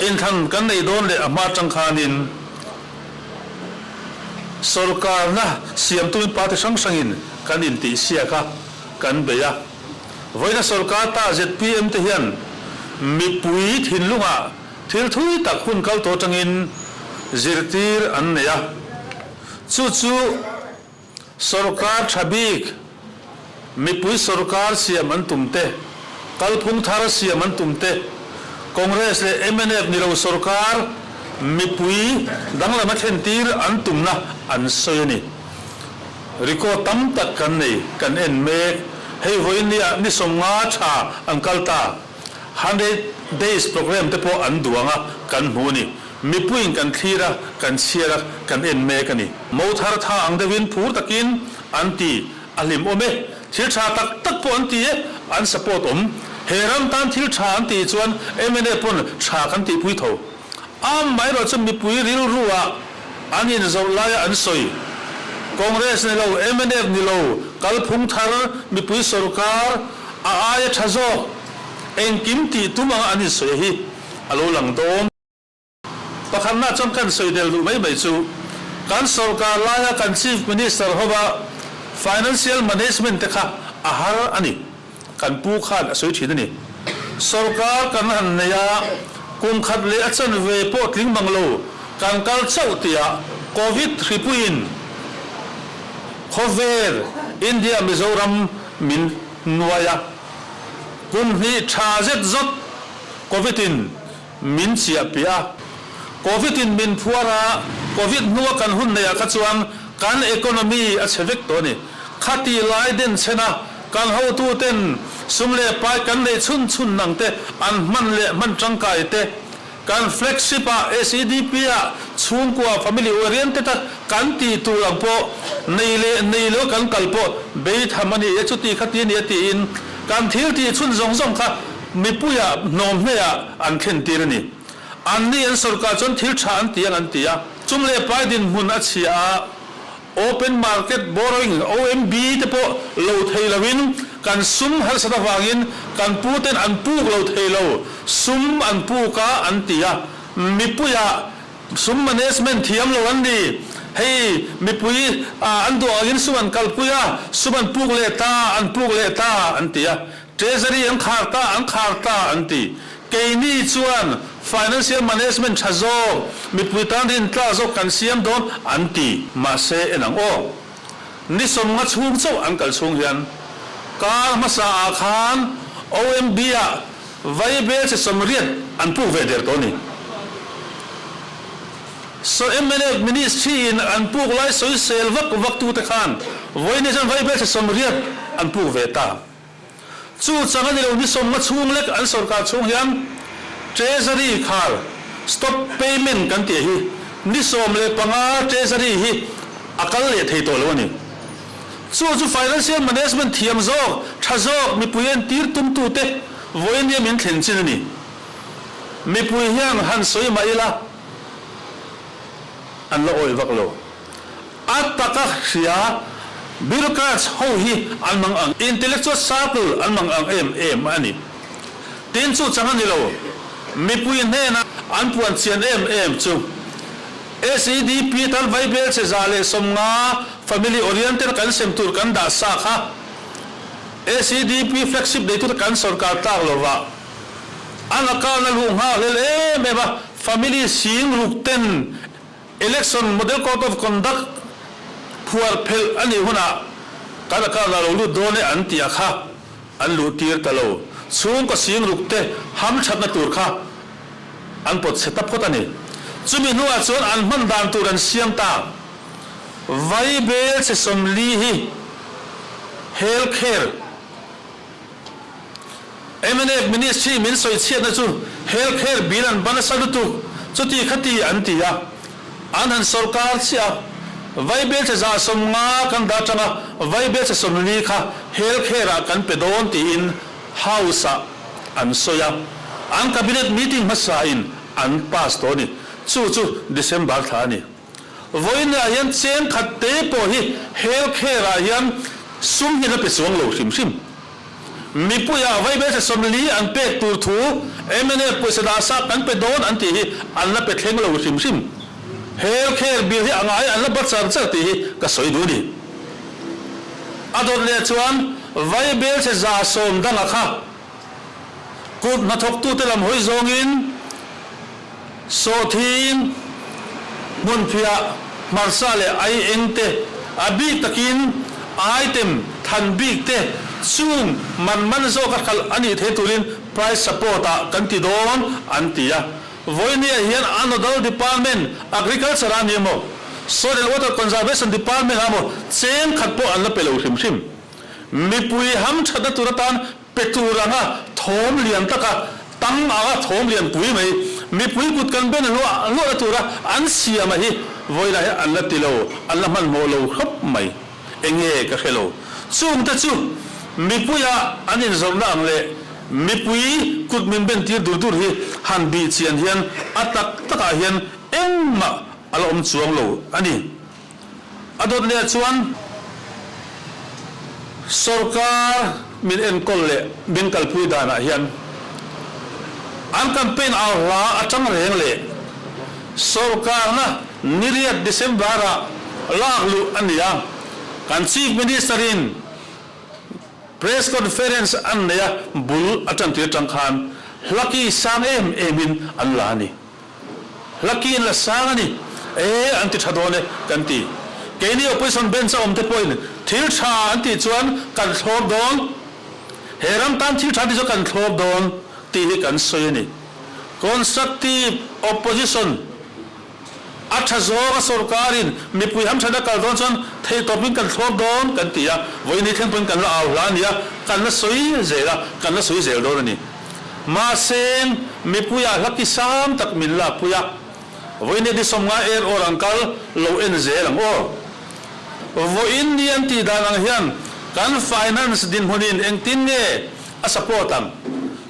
Inthlan kan nei dawn leh a hma atang khanin sorkarna siam tumin party hrang hrangin kan intihsiak a, kan bei a. Vawiina sorkar ta zpm te hian mipui thinlungah thil thui tak hun kal tawh atangin zirtir an nei a, chu chu Sorkar tha bik, mipui sorkar siam an tum te, kalphung thar siam an tum te, Congress leh mnf ni lo sorkar mipui danglam a thlentir an tumna an sawi a ni. Record tam tak kan nei, kan en mek. Hei vawiin ni 50 tha an kal ta. 100 Days Programme te pawh an duang a, kan hmu a ni. Mipuiin kan thlir a, kan chhiar a, kan en mek a ni. Mo thar tha ang deuhin phur takin an ti, a hlim awm e. Thil tha tak tak pawh an ti e, an support awm. He ram tan thil tha an tih chuan mnf pawn tha kan tihpui tho. Amaherawh chu mipui rilru ah an inzawrh laia an sawi. Congress ni lo, mnf ni lo, kalphung thar mipui sorkar a aia tha zawk engkim tih tum anga an insawi hi a lo lang dawn. Pakhatna chuan kan sawi del duh mai mai chu kan sorkar laia kan Chief Minister hova Financial Management te kha a har a ni. Kan pu khan a sawi thin a ni. Sorkar kan han nei a, kum khat leh a chanve pawh tling mang lo kan kal chauh tiah Covid hripuiin khawvel India Mizoram min nuai a, kum hnih tha zet zawt Covid in min chiah piah a, Covid in min phuar a, Covid hnua kan hun neih ah kha chuan kan economy a chhe vek tawh a ni. Khati lai den chhen a, kan hotu ten sum leh pai kan neih chhun chhun nang te an hman leh hman tangkai te, kan flagship ah SEDP ah chhungkua family oriented a kan tih tur ang pawh nei leh nei lo kan kal pawh bei tham a ni e chuti khati a ni a tiin kan thil tih chhun zawng zawng kha Mipuiah hnawm hneah an thlen tir a ni. Anni an sorkar chuan thil tha an ti ang an ti a. Chum leh pai dinhmun a chhia a, Open Market Borrowing, OMB, te pawh lo thei loin kan sum harsat avangin kan puten an puk lo thei lo, sum an puk a an ti a. Mipuiah sum management thiam lo an ni. Hei mipui an duh angin sum an kalpui a, sum an puk leh ta, an puk leh ta an ti a. Treasury an khar ta, an khar ta an ti. Keini chuan financial management tha zawk, mipui tan rintlak zawk kan siam dawn an ti. Mahse en ang aw. Ni 50 chhung chauh an kal chhung hian kar hmasa ah khan OMB ah vaibel che 80 an puk ve der tawh a ni. So mnf ministry in an puk lai sawisel vak vak tute khan vawiin hian vaibel che 80 an puk ve ta. Chu chang a ni lo ni 50 chhung lek an sorkar chhung hian Treasury khar stop payment kan tih hi ni 15 Treasury hi a kal leh thei tawh lo a ni. Chu chu financial management thiam zawk, tha zawk mipui entir tumtute vawiin hian min thlen chin a ni. Mipui hian han sawi mah ila an la awih vak lo. A taka hria bureaucrats ho hi an mang ang, intellectual circle an mang ang em em a ni. Tin chu chang a ni lo, mipui hnena an puan chian em em chu SEDP tan vaibel che 150 family oriented kan sem tur kan dah sa kha SEDP flagship neitute kan sorkar tlak lova an account a luh nghak hlel em em a, family sing ruk ten Election Model Code of Conduct phuar phelh a nih hunah kan account ah lo lut dawn e an tih a kha an luh tir ta lo. Chhungkaw sing ruk te ham thatna tur kha an pawt chhe ta phawt a ni. Chumi hnuah chuan an hman dan tur an siam ta. Vaibel che 40 hi Health Care Mnf Ministry min sawi chhiatna chu Health Care Bill an ban nasa lutuk, chuti khati an ti a, an han sawrkar chiah a, vaibel che 150 kan dah tang a, vaibel che 40 kha Health Care ah kan pe dawn tiin House ah an sawi a, an Cabinet meeting hmasa in an pass tawh a ni, chu chu December thla a ni. Vawiinah hian cheng khat te pawh hi Health Care ah hian sum hi la pe chuang lo hrim hrim. Mipuiah vaibelchhe 40 an pek tur thu mnf pawisa dah sa kan pe dawn an tih hi an la pe thleng lo hrim hrim. Health care bill hi a ngai an la ba char char tih hi ka sawi duh a ni. A dawt leh chuan vaibelchhe 110 danga kha kut hnathawktute lam hawi zawngin Sawhthing, Hmunphiah, Hmarcha leh Aieng te, a bik takin item than bik te chung man man zawka hralh a nih theih turin price support ah kan ti dawn an ti a. Vawinia hian a nodal department Agriculture ah a ni emaw, Soil and Water Conservation Department ah emaw cheng khat pawh an la pe lo hrim hrim. Mipui hamthatna tur atan Pe tur anga thawm lian taka tang anga thawm lian pui mai mipui kut kan ben hluah hluahna tura an siama hi vawilah hi an la ti lo, an la hmanhmawh lo khawp mai. Enge ka hre lo. Chungte chu mipuia an inzawrhna ang leh mipui kut min ben tir dur dur hi han bih chian hian a tak takah hian engmah a la awm chuang lo a ni. A dawt leh chuan sorkar min enkawl leh min kalpui danah hian an campaign au hla atang reng leh sorkarna niriat December-ah lak luh a ni a, kan Chief Minister-in press conference an nei a, bul a tantir atang khan hlaki sang em emin an la a ni. Lucky in la sang a ni e an ti tha dawn e kan ti. Keini opposition bench a awm te pawhin thil tha an tih chuan kan thlawp dawn, he ram tan thil tha an tih chuan kan thlawp dawn tih hi kan sawi a ni. Constructive opposition a tha zawng a sorkarin mipui hamthatna kal dawn chuan theihtawpin kan thlawp dawn kan ti a, vawiin hi thleng pawhin kan la au hla a ni a, kan la sawi zel a, kan la sawi zel dawn a ni. Mahse, mipuiah hla ki sang tak min lakpui a, vawiin ni 90 er awr ang kal lo en zel ang aw. Vawiin ni an tih dan ang hian kan finance dinhmunin engtin nge a support ang?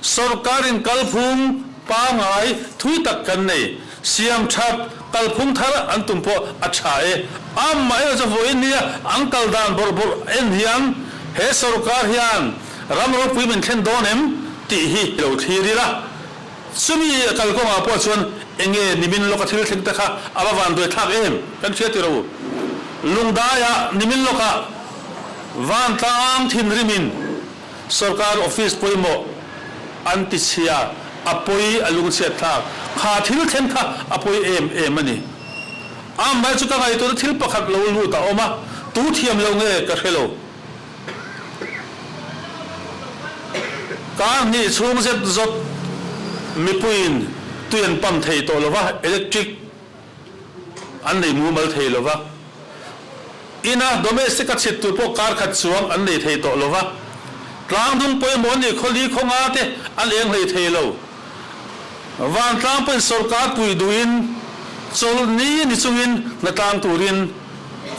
Sorkarin kalphung pangai thui tak kan nei, siam that kalphung thar an tum pawh a tha e. Amaherawhchu chu vawiin nia an kal dan bawrh bawrh en hian he sorkar hian Ram ropui min thlen dawn em tih hi lo thlir ila, chumi kalkawngah pawh chuan enge nimin lawka thil thleng te kha a va vanduai thlak em kan hria tih ro. Lungdaiah nimin lawkah vantlang thinrimin sorkar office pawimawh an tichhia a pawi a lungchhiat thlak kha thil thleng kha a pawi em em a ni. Amah chu ka ngaihtuahna thil pakhat lo lut a awm a, tu thiam lo nge ka hre lo. Kar hnih chhung zet zawt mipuiin tui an pump thei tawh lo va, electric an nei mumal thei lo va, ina domestic a chhit tur pawh kar khat chuang an nei thei tawh lo va, tlangdung pawimawh ni khawli khawnga te an eng hlei thei lo. Vantlang pawhin sorkar pui duhin chawlhni ni chungin hnatlang turin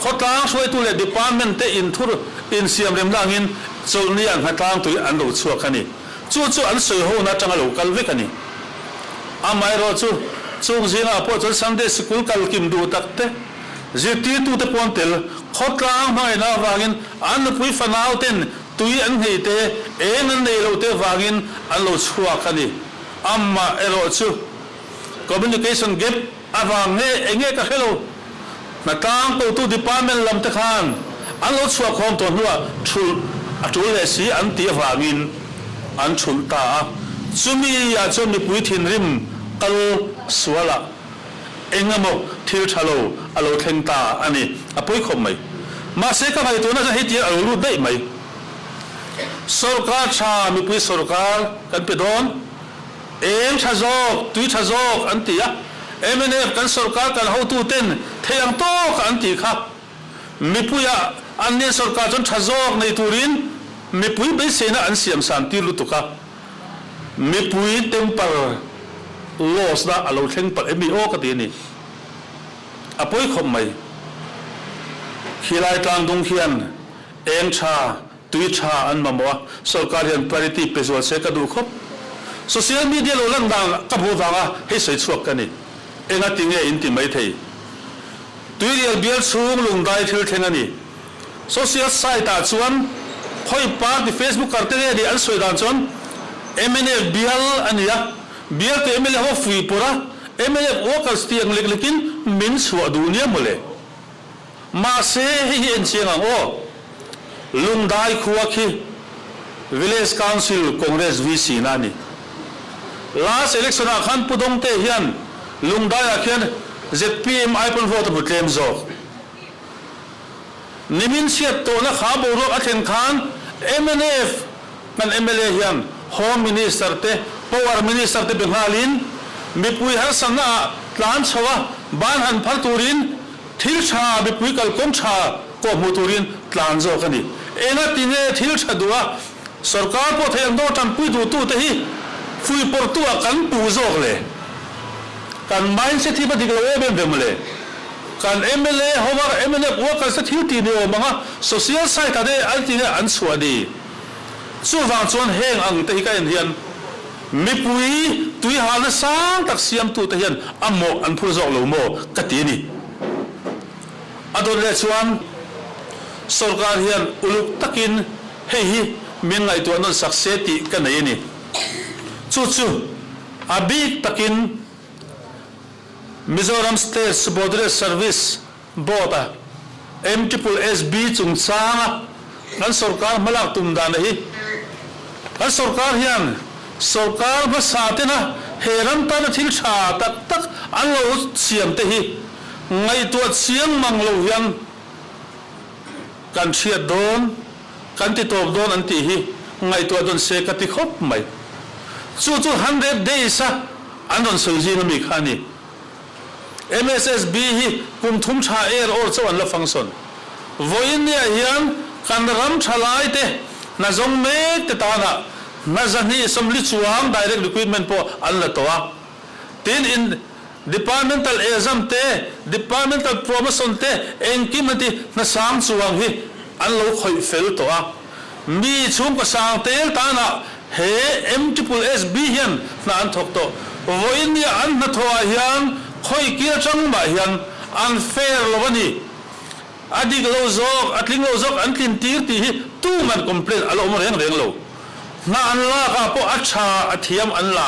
Khawtlang hruaitu leh department te inthur insiamremna angin chawlhnia hnatlang tui an lo chhuak a ni. Chu chu an sawi hona atanga lo kal vek a ni. Amaherawhchu, chung zingah pawh chuan Sunday sikul kal kim duh tak te, zirtirtute pawn tel khawtlang hmangaihna avangin an nupui fanau ten tui an nghei te, eng an nei loh te vangin an lo chhuak a ni. Amaherawhchu, communication gap Avang nge eng nge ka hre lo. Hnatlang kotu department lam te khan an lo chhuah khawm tawh hnuah thulh a tul leh si an tih avangin an thulh ta a. Chumi ah chuan mipui thinrim kal sualah eng emaw thil tha lo a lo thleng ta a ni. A pawi khawp mai. Mahse ka ngaihtuahna chuan hei tir a lo lut daih mai. Sorkar tha mipui sorkar kan pe dawn. Eng tha zawk, tui tha zawk an ti a, mnf kan sorkar kal hotu ten thei ang tawka an tih kha. Mipuiah an nen sorkar chuan tha zawk nei turin mipui beiseina an siam san tir lutuk a, mipui temper loss na a lo thleng palh em ni aw ka ti a ni. A pawi khawp mai. Khilai tlangdung khian eng tha Tui tha an mamawh a, sorkar hian priority pe zual se ka duh khawp. Social media lo lan dan ka hmuh vanga hei sawi chhuak ka ni. Enga ti nge in ti mai thei? Tuirial bial chhung lungdai thil thleng a ni. Social site ah chuan. Khawi party Facebooker te nge nih an sawi dan chuan mnf bial a ni a, bialtu mla ho fuihpawrh a, mnf workers tih ang lek lekin min chhuah duh nia mawle. Mahse hei hi en chiang ang aw, Lungdai khua khi Village Council Congress VC na a ni. Last election ah khan Pu Dawngte hian Lungdai ah khian zpm ai pawn vote a hmu tlem zawk. Nimin chhiat tawhna kha boruak a thlen khan mnf kan mla hian Home Minister te, Power Minister te be nghalin mipui harsatna ah tlan chho a ban han phar turin thil tha mipui kalkawng tha kawh hmuh turin tlan zawk a ni. Engatinge thil tha duh a sorkar pawh thei ang dawr tanpui duhtute hi fuihpawrhtu ah kan puh zawk le? Kan mindset hi va dik lo em em ve mawle. Kan mla hova mnf workers te thil tih ni awm ang a, social site ah te an ti nge an chhuah ni. Chuvang chuan heng ang te hi ka en hian mipui tuihalna sang tak siamtu te hian a mawh an phur zawk lo maw ka ti a ni. A dawt leh chuan sorkar hian uluk takin hei hi min ngaihtuah nawn sak se tih ka nei a ni. Chu chu a bik takin Mizoram State Subordinate Service Board-a MSSB chungchanga kan sorkar hmalak tum dana hi kan sorkar hian sorkar hmasa tena he ram tana thil tha tak tak an lo siam te hi ngaihtuah chiang mang lo hian kan hriat dawn, kan ti tawp dawn an tih hi ngaihtuah dawn se ka ti khawp mai. Chu chu 100 days-a an rawn sawi zing ami kha a ni. MSSB hi kum thum tha er awr chauh an la function. Vawiin niah hian kan ram tha lai te hna zawng mek te tanah hna zahnih sawmli chuang direct recruitment pawh an la tawh a. Tin in Departmental exam te, Departmental promotion te engkim an ti hna sang chuang hi an lo khawih fel tawh a. Mi chhungkaw sang tel tanah he MSSB hian hna an thawk tawh. Vawiin nia an hnathawhah hian khawi kil atang mah hian an fair lo a ni. A dik lo zawk, a tling lo zawk an tlin tir tih hi tuman complaint a la awm reng reng lo. Hna an lak ah pawh a tha, a thiam an la.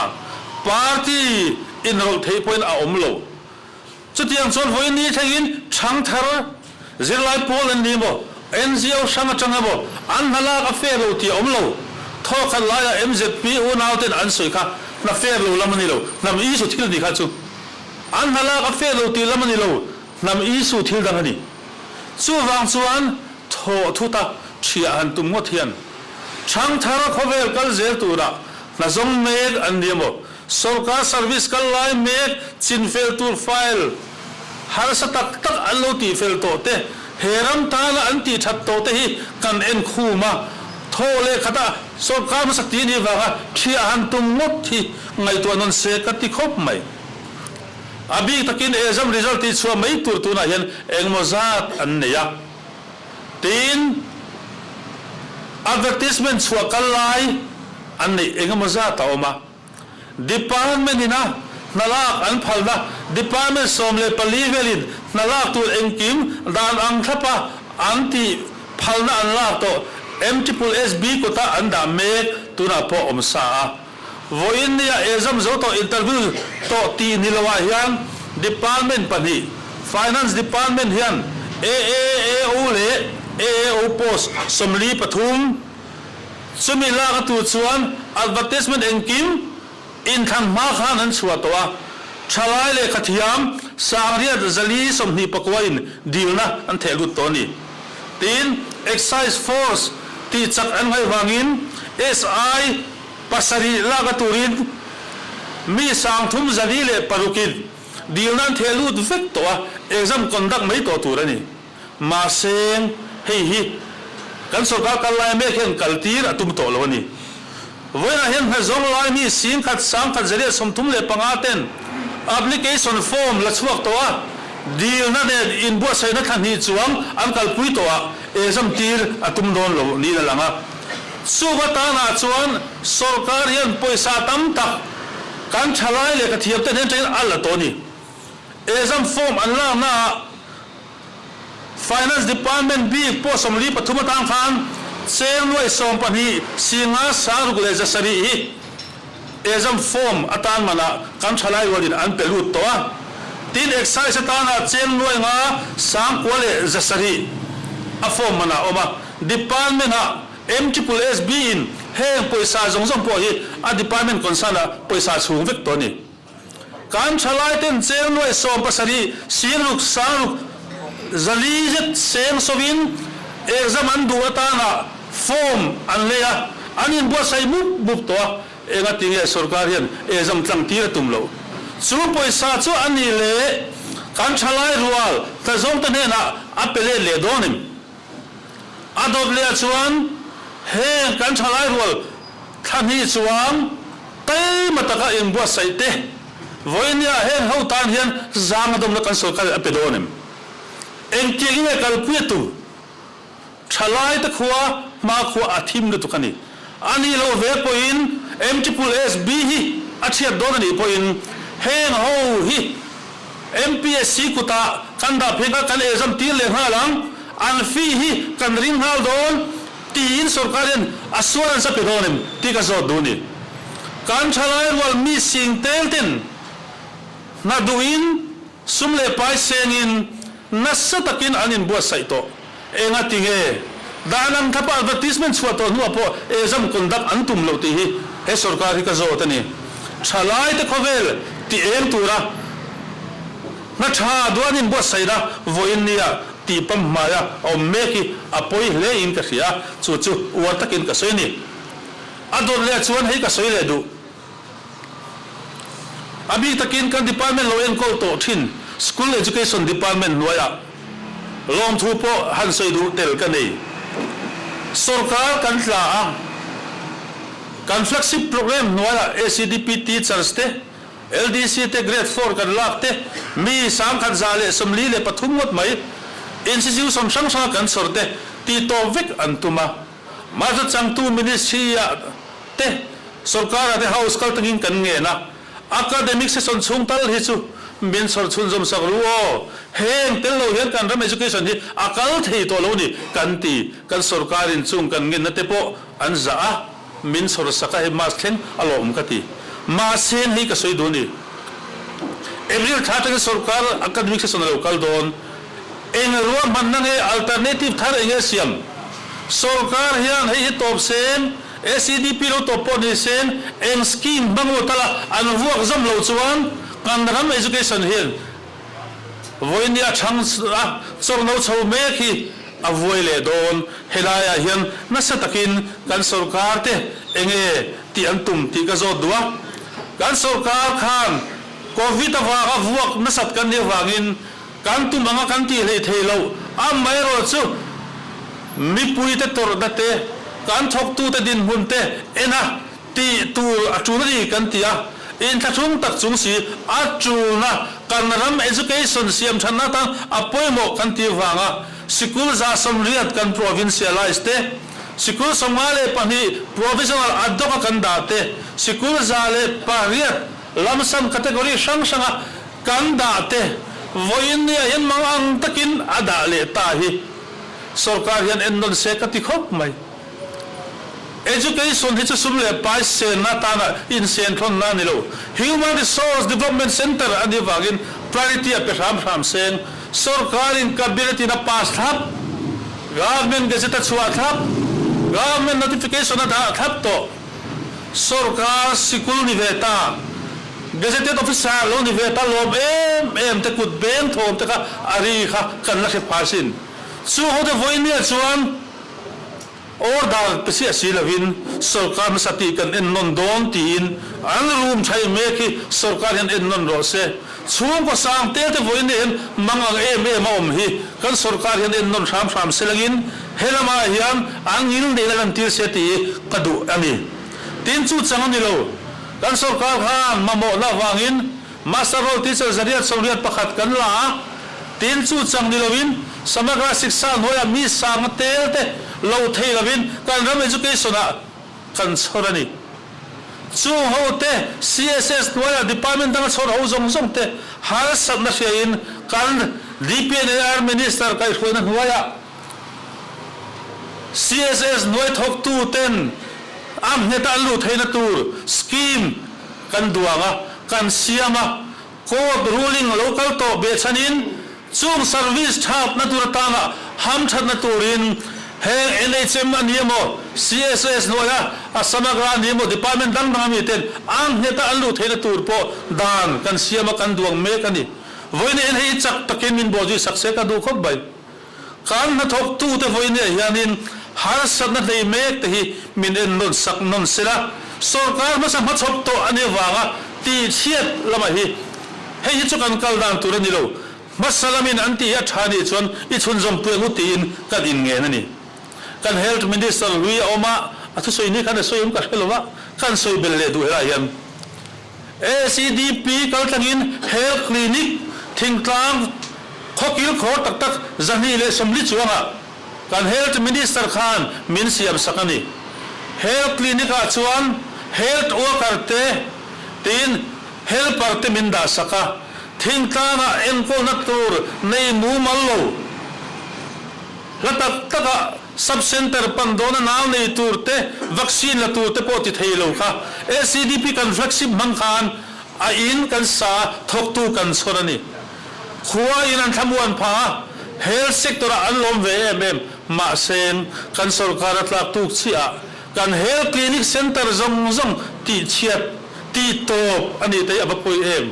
Party inrawlh theih pawhin a awm lo. Chutiang chuan vawiin ni thlengin ṭhangthar zirlai pawl an ni emaw, NGO hrang aṭang emaw an hna lak a fair lo tih a awm lo. Thawkhat laiah MZP unauten an sawi kha hna fair lo lam a ni lo, hnam issue thil ni kha chu an hna lak a fair lo tih lam a ni lo. Hnam Isu thil dang a ni. Chuvang chuan thaw thuta ṭhiah han tum ngawt hian ṭhangthar khawvel kal zel turah hna zawng mek an ni emaw, sorkar service kal lai mek chinfel tur file harsa tak tak an lo tihfel tawh te, he ram tana an tihṭhat tawh te hi kan en khum a, thaw leh khata sorkar hmasa tih nih vanga ṭhiah han tum ngawt hi ngaihtuah nawn se ka ti khawp mai. A bik takin exam result tih chhuah mai tur tunah hian engemaw zat an nei a. Tin, advertisement chhuah kal lai an neih engemaw zat a awm a. Department ina hna lak an phalna department 14 velin hna lak tur engkim dan ang thlapa an tih phalna an lak tawh MSSB kutah an dah mek tunah pawh awm sa a. Vawiin nia exam zo tawh interview tawh tih ni loah hian department pahnih, Finance Department hian AAAO leh AAO post 43, chumi lak a tur chuan advertisement engkim inthlan hma khan an chhuah tawh a, thalai lehkha thiam 9429 in dilna an theh lut tawh a ni. Tin, Excise Force tih chak an ngaih vangin SI Pasarih lak a turin mi 3600 in dilna an theh lut vek tawh a, exam conduct mai tawh tur a ni. Mahse, hei hi kan sorkar kal lai mek hian kal tir a tum tawh lo a ni. Vawiinah hian hnazawng lai mi 10,000 135 ten application form la chhuak tawh a, dilna nen inbuatsaihna thla hnih chuang an kalpui tawh a, exam tir a tum dawn lo niin a lang a. Chung atanah chuan sorkar hian pawisa tam tak kan thalai leh ka thiamte hnen atangin a la tawh a ni. Exam form an laknaah Finance Department bik pawh 43 atang khan Cheng nuai 12 singa 60 700 hi exam form atan manah kan thalai rualin an pe lut tawh a. Tin, Excise atana cheng nuai 5 9 700 a form manah a awm a. Department-ah MSSB in heng pawisa zawng zawng pawh hi a department concern-ah pawisa chhung vek tawh a ni. Kan thalaiten cheng nuai 17 siruk 6 400 zet seng sawin exam an duh atana form an lei a, an inbuatsaih mup mup tawh a, engati nge sorkar hian exam tlang tir a tum loh? Chu pawisa chu a nih leh kan thalai rual tlazawngte hnenah a pe let leh dawn em? A dawt leh ah chuan heng kan thalai rual thla hnih chuang taima taka inbuatsaih te vawinia heng ho tan hian zang a dawmna kan sorkar in a pe dawn em? Engtiang nge kalpui a tum? Thalai te khua hma khua a thim lutuk a ni. A nih loh ve pawhin MSSB hi a thiat dawn a nih pawhin heng ho hi MPSC kutah kan dah phei kha kan exam tir leh nghal ang, an fee hi kan ring nghal dawn tiin sorkar hian assurance a pe dawn em tih ka zawt duh a ni. Kan thalai rual mi sing tel ten hna duhin sum leh pai sengin nasa takin an inbuatsaih tawh. Engati nge dan ang thlapa advertisement chhuah tawh hnuah pawh exam conduct an tum loh tih hi he sorkar hi ka zawt a ni. Thalaite khawvel ti eng tura hna tha duh an inbuatsaihna vawiin nia tih pam hmaia awm mek hi a pawi hle in ka hria, chu chu uar takin ka sawi a ni. A dawt leh chuan hei ka sawi leh duh. A bik takin kan department lo enkawl tawh thin School Education Department hnuaiah lawmthu pawh han sawi duh tel ka nei. Sorkar kan tla a, kan flagship programme hnuaiah ACDP teachers te, LDC te grade four kan lak te, mi 1143 ngawt mai institution hrang hranga kan chhawr te tih tawp vek an tum a. Mahse changtu ministry-ah te, sorkar-ah te house kal tangin kan ngen a, academic session chhung tal hi chu min chhawr chhunzawm sak ru aw, heng tel lo hian kan ram education hi a kal thei tawh lo ni kan ti, kan sorkarin chung kan ngenna te pawh an zah a, min chhawr sak a hei mask thleng a lawm ka ti. Mahse hei ka sawi duh a ni. April thla atangin sorkar academic session a lo kal dawn. Eng ruahmanna nge alternative thar eng nge siam? Sorkar hian hei hi tawp sen, SEDP lo tawp pawh ni sen, eng scheme hmang emaw tala an vuak zawm loh chuan kan ram education hian vawiin a chhang a chawrno chho mek hi a vuai leh dawn. Helaiah hian nasa takin kan sorkar te eng nge tih an tum tih ka zawt duh a. Kan sorkar khan Covid avanga vuak nasat kan nih avangin Kan tum anga kan tih hleih thei loh, amaherawhchu mipuite tawrhna te, kan thawktute dinhmun te en a tih tur a tul a ni kan ti a, inthlahrung tak chung si a tulna kan ram education siam thanna atan a pawimawh kan tih vanga sikul 180 kan provincialize te, sikul 52 provisional ad hoc a kan dah te, sikul 108 lamsam category hrang hranga Kan dah te vawiin nia hian mang ang takin a dah leh ta hi sorkar hian en nawn se ka ti khawp mai. Education hi chu sum leh pai senna atana insenthlawnna a ni lo. Human Resource Development Centre a nih vangin priority a pe hram hram seng. Sorkarin Cabinet in a pass thlap, Government Gazette a chhuah thlap, Government Notification a dah thlap tawh. Sorkar sikul ni ve ta, Gazetted Officer lo ni ve ta lawm em em te kut beng thawm te kha a ri kha kan la hre phah asin. Chu hote vawinia chuan order pe chiah si lovin sorkar hmasa tih kan en nawn dawn tiin an rum thai mek hi sorkar hian en nawn rawh se. Chhungkaw sang tel te vawinia hian mang ang em em a awm hi kan sorkar hian en nawn hram hram se langin he lamah hian an ngil neihna lantir se tih ka duh a ni. Tin chu chang a ni lo. Kan sorkar khan mamawhna avangin Master Roll Teacher 881 kan la a, tin chu chang ni lovin Samagra Shiksha hnuaiah mi sanga tel te lo thei lovin kan ram education ah kan chhawr a ni. Chung ho te CSS hnuaiah department danga chhawr ho zawng zawng te harsatna hriain kan DPNAR Minister kaihhruaina hnuaiah. CSS hnuai thawktu ten a ngheta an luh theihna tur scheme kan duang a, kan siam a. Court ruling lo kal tawh behchhanin chung service thatna tur atanga hamthatna turin heng NHM a ni emaw, CSS hnuaia a Samagra a ni emaw department dang dang ami ten a ngheta an luh theihna tur pawh dan kan siam a kan duang mek a ni. Vawiin hian hei chak takin min bawhzui sak se ka duh khawp mai. Kan hnathawktute vawinia hianin harsatna hlei mek te hi min en nawn sak nawn sela, sorkar hmasa hmachhawp tawh a nih avanga tihchhiat lamah hi hei hi chu kan kal dan tur a ni lo, hmasa lamin an tih hi a tha nih chuan i chhunzawm pui ang u tiin kan inngen a ni. Kan Health Minister hlui a awm a, a thusawi ni khan a sawi awm ka hre lo va, kan sawi belh leh duh helai hian. ACDP kaltlangin Health Clinic thingtlang khawkil khawr tak tak 240 chuangah kan Health Minister khan min siam sak a ni. Health Clinic ah chuan Health Worker te tiin Helper te min dah sak a, thingtlangah enkawlna tur nei mumal lo hla tak takah Sub Centre pan dawna nau nei tur te, vaccine la tur te pawh ti thei lo kha ACDP kan flagship hmang khan a in kan sa thawktu kan chhawr a ni. Khua in an thlamuan phah a, health sector ah an lawm ve em em. Mahse, kan sorkar a tlak tuk chiah ah kan health clinic centre zawng zawng tihchhiat, tihtawp a nih te hi a va pawi em.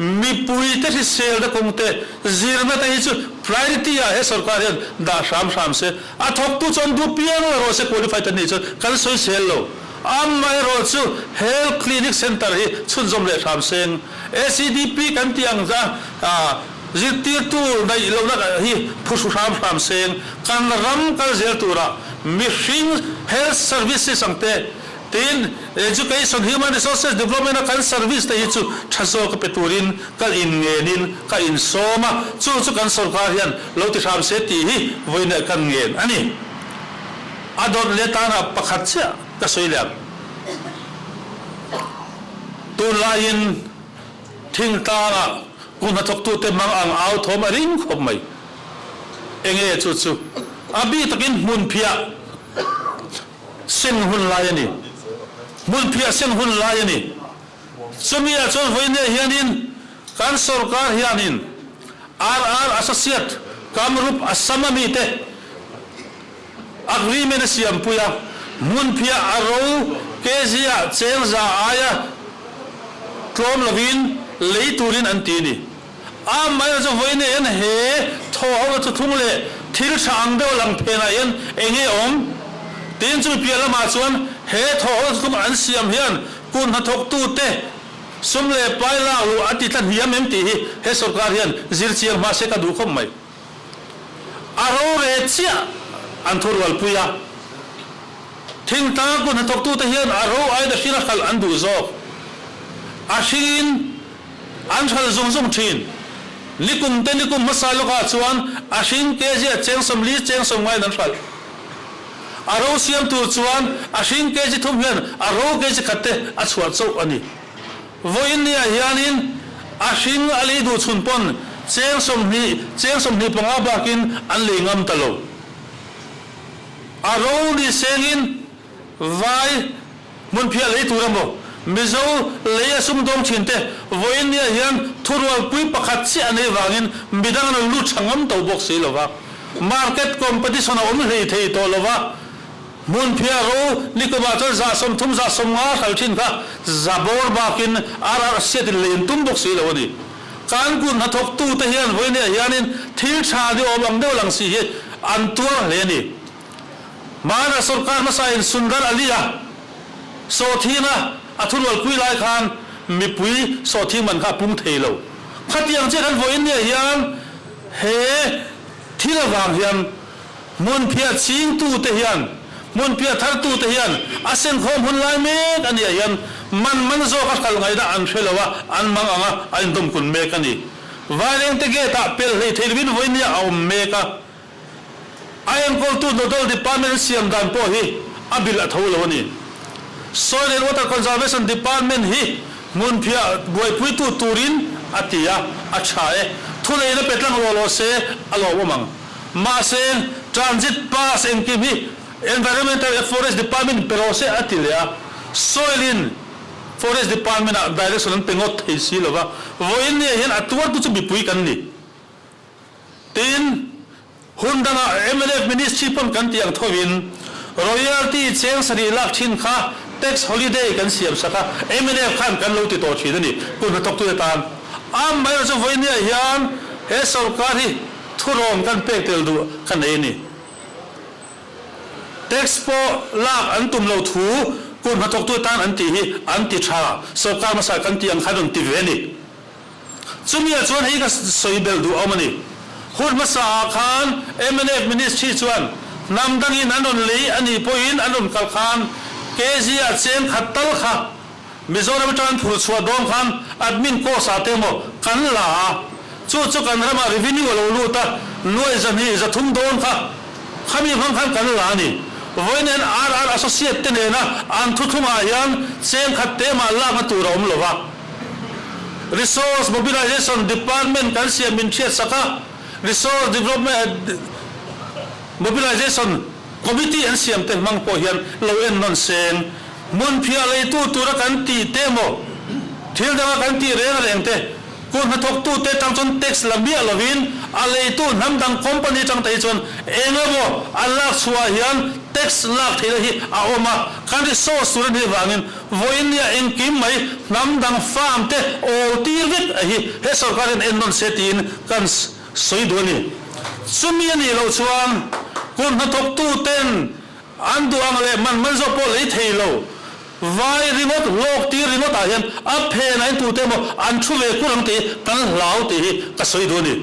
Mipuite hriselna kawngte zirna te hi chu priority ah he sorkar hian dah hram hram se, a thawktu chu an duh piang lo erawh se qualified an nih chuan kan sawisel lo. Amaherawh chu Health Clinic Centre hi chhunzawm leh hram seng. ACDP kan tih ang a zirtirtu neih lohna hi phuhru hram hram seng. Kan ram kal zel turah mihring health services ang te Tin, Education, Human Resources Development a kan service te hi chu tha zawk a pe turin ka inngenin ka insawm a, chu chu kan sorkar hian lo ti hram se tih hi vawiinah kan ngen a ni. A dawt leh tanah pakhat chiah ka sawi leh ang. Tunlaiin thingtlangah kum hnathawktute hmang ang au thawm a ring khawp mai. Enge chu chu? A bik takin hmunphiah. Seng hun lai a ni. Hmunphiah seng hun lai a ni. Chumi ah chuan vawinia hianin kan sorkar hianin RR Associate Kamrup Assam a mite agreement a siampui a, hmunphiah a ro kg ah cheng za aia tlawm lovin lei turin an ti a ni. Amaherawhchu chu vawiin hian he thaw ho na thuthlung leh thil tha ang deuh lang phenah hian eng nge awm? Tin, chumi piah lamah chuan he thaw ho na thuthlung an siam hian kut hnathawktute sum leh pai lak luh a ti tla hniam em tih hi he sorkar hian zir chiang hma se ka duh khawp mai. A rore chiah an thurualpui a. Thingtlang kut hnathawktute hian a ro aida hring a hralh an duh zawk. A hringin. An hralh zung zung thin. Nikum te nikum hmasa lawkah chuan a hring kg a cheng 40 cheng sawmngaiin an hralh. A ro siam tur chuan a hring kg thum hian a ro kg khat te a chhuah chauh a ni. Vawiin niah hianin a hring a lei duh chhun pawn cheng 20 cheng 25 bakin an lei ngam ta lo. A ro ni sengin vai Hmunphiah lei tur emaw, Mizo lei a sumdawng thin te vawiin nia hian thurualpui pakhat chiah a neih vangin midang an rawn lut tha ngam to bawk si lo va. Market competition a awm hlei thei tawh lo va. Hmunphiah ro nikumah chuan 30 150 hral thin kha za bawr bakin ar hriatin lei an tum bawk si lo a ni. Kan kut hnathawktu te hian vawiin nia hianin thil tha ni awm ang deuh lang si hi an tuar hle a ni. Hmana sorkar hmasain Sundar Ali-a sawhthinga a thurualpui lai khan mipui sawhthing man kha a pung thei lo. Khatiang chiah khan vawiin nia hian he thil avang hian hmunphiah chingtute hian, hmunphiah thartute hian a senkhawm hun lai mek a nia hian man man zawk a hralh ngaihna an hre lo a, an mang ang a, a indawmkun mek a ni. Vairengte gate-ah pel hlei thei lovin vawiin nia a awm mek a. A enkawltu Nodal Department an siam dan pawh hi a bilh a tho lo a ni. Soil and Water Conservation Department hi hmunphiah buaipuitu turin a ti a, a tha e. Thuneihna pe tlang rual aw se a lawmawm ang. Mahse, Transit Pass engkim hi. Environmental leh Forest Department pe rawh se a ti leh a, Soil in Forest Department ah direction an pe ngawt thei si lo va, vawiin ni ah hian a tuartu chu mipui kan ni. Tin, hun dangah mnf Ministry pawn kan tih ang thovin Royalty cheng sarih lak thin kha tax holiday kan siam sak a, mnf khan kan lo ti tawh thin a ni, kut hnathawktute tan. Amaherawhchu chu vawiin ni ah hian he sorkar hi thurawn kan pek tel duh ka nei a ni. Tax pawh lak an tum lo thu kut hnathawktu tan an tih hi an ti tha, sorkar hmasa kan tih ang khan rawn ti ve a ni. Chumi ah chuan hei ka sawi belh duh awm a ni. Hun hmasa ah khan mnf ministry chuan hnam dangin an rawn lei a nih pawhin an rawn kal khan KG ah cheng khat tal kha Mizoram atang an phur chhuah dawn khan admin cost ah te emaw kan la a, chu chu kan ramah revenue a lo lut a, nuai 200 300 dawn kha khami hmang khan kan la a ni. Vawiin RR Associate te nena an thuthlungah hian cheng khat te mah lakna tur a awm lo va. Resource Mobilization Department kan siam min hriat sak a, Resource Development Mobilization Committee an siam te hmang pawh hian lo en nawn seng. Hmunphiah leitu tura kan tih te emaw, thil danga kan tih reng reng te, kut hnathawktute tang chuan tax la miah lovin a leitu hnam dang company tang te hi chuan eng emaw an lak chhuah hian tax lak theihna hi a awm a, kan resource tur a nih vangin vawiin nia engkim mai hnam dang farm te awl tir vek a hi he sorkar hian en nawn se tiin kan sawi duh a ni. Chumi a nih loh chuan kut hnathawktuten An duh ang leh man man zawk pawh lei thei lo. Vai ringawt, hlawk tir ringawt ah hian a phen ah hian tute emaw an thu ve kur ang tih hi kan hlau tih hi ka sawi duh a ni.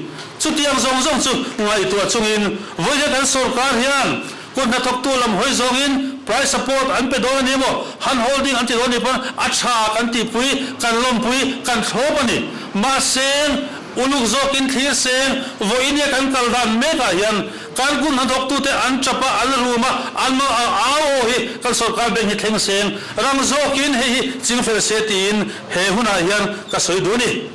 Chutiang zawng zawng chu ngaihtuah chungin vawiin kan sorkar hian kut hnathawktu lam hawi zawngin price support an pe dawn a ni emaw, hand holding an ti dawn a nih pawn a tha kan tihpui, kan lawmpui, kan thlawp a ni. Mahse, uluk zawkin thlir seng vawiin hian kan kal dan mek ah hian Kan kut hnathawktute an tap a, an rum a, an mal ang au aw hi kan sorkar bank hi thleng seng rang zawkin hei hi chingfel se tiin he hunah hian ka sawi duh a ni.